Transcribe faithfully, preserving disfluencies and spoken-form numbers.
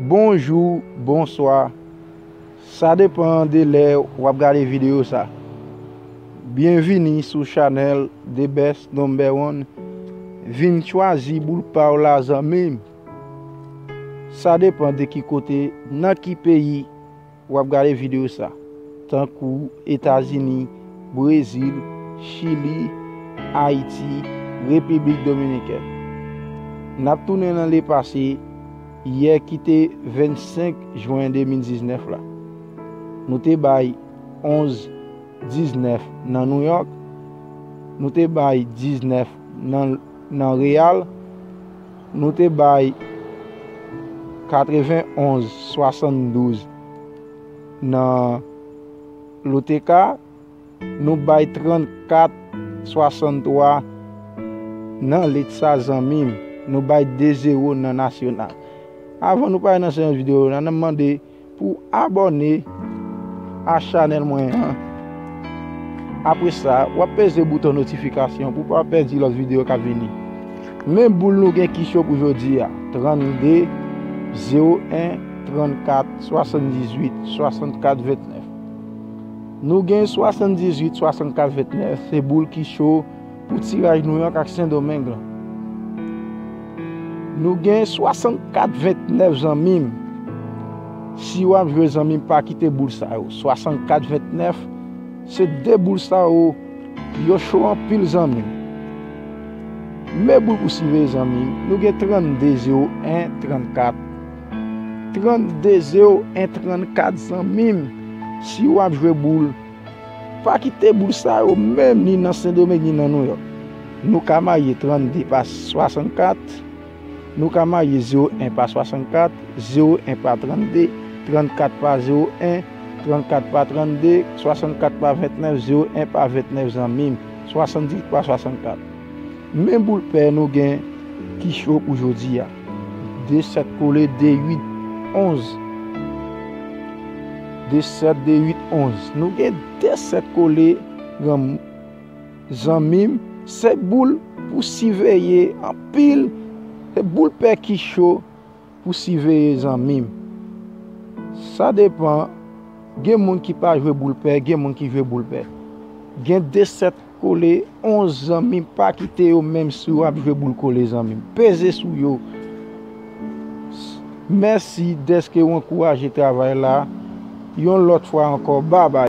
Bonjou, bonswa. Sa depan de lè w ap gade videyo sa. Byenvini sou chanèl The Best Number One. Vin chwazi boul pa w la, zanmi m. Sa depan de ki kote, nan ki peyi w ap gade videyo sa, tankou Etazini, Brezil, Chili, Ayiti, Repiblik Dominikèn. N ap tounen nan lepase, yè ki te vennsenk jen de mil diznèf la. Nou te bay onz diznèf nan Nouyòk, nou te bay diznèf nan, nan Reyal, nou te bay katrevenonz swasanndouz nan Loteka, nou bay trannkat swasanntwa nan Letsa, zanmi m, nou bay de zewo nan Nasyonal. Avan nou pale nan seyans videyo, n ap mande pou abòne a chanèl mwen an. Apre sa, w ap peze bouton notifikasyon pou pa pèdi lòt videyo k ap vini. Men boul nou gen ki cho pou jodi a, trannde, zewo en, trannkat, swasanndizuit, swasannkat, vennèf. Nou gen swasanndizuit, swasannkat, vennèf, se boul ki cho pou tiraj Nouyòk ak Sendomeng lan. Nou gen swasannkat vennèf, zanmi m. Si w ap jwe, zanmi m, pa kite boul sa yo. Swasannkat vennèf, se de boul sa yo, yo cho anpil, zanmi m. Men boul pou siveye, zanmi m. Nou gen trannde zewo en trannkat. Trannde zewo en trannkat, zanmi m. Si w ap jwe boul, pa kite boul sa yo menm ni nan Sendomeng ni nan Nouyòk. Nou ka marye trannde pa swasannkat, nou ka marye zewo en pa swasannkat, zewo en pa trannde, trannkat pa zewo en, trannkat pa trannde, swasannkat pa vennèf, zewo en pa vennèf, zanmi m, swasanndizuit pa swasannkat. Men boul pè nou gen ki cho pou jodi a. De sèt kole, de uit, onz. De sèt, de uit, onz. Nou gen de sèt kole, granmoun, zanmi m. Se boul pou siveye anpil. Se boul pè ki cho pou siveye, zanmi m. Sa depan. Gen moun ki pa jwe boul pè, gen moun ki jwe boul pè. Gen de sèt kole, onz, zanmi m, pa kite yo menm si w ap jwe boul kole, zanmi m. Peze sou yo. Mèsi dèske w ankouraje travay la. Yon lòt fwa ankò, babay.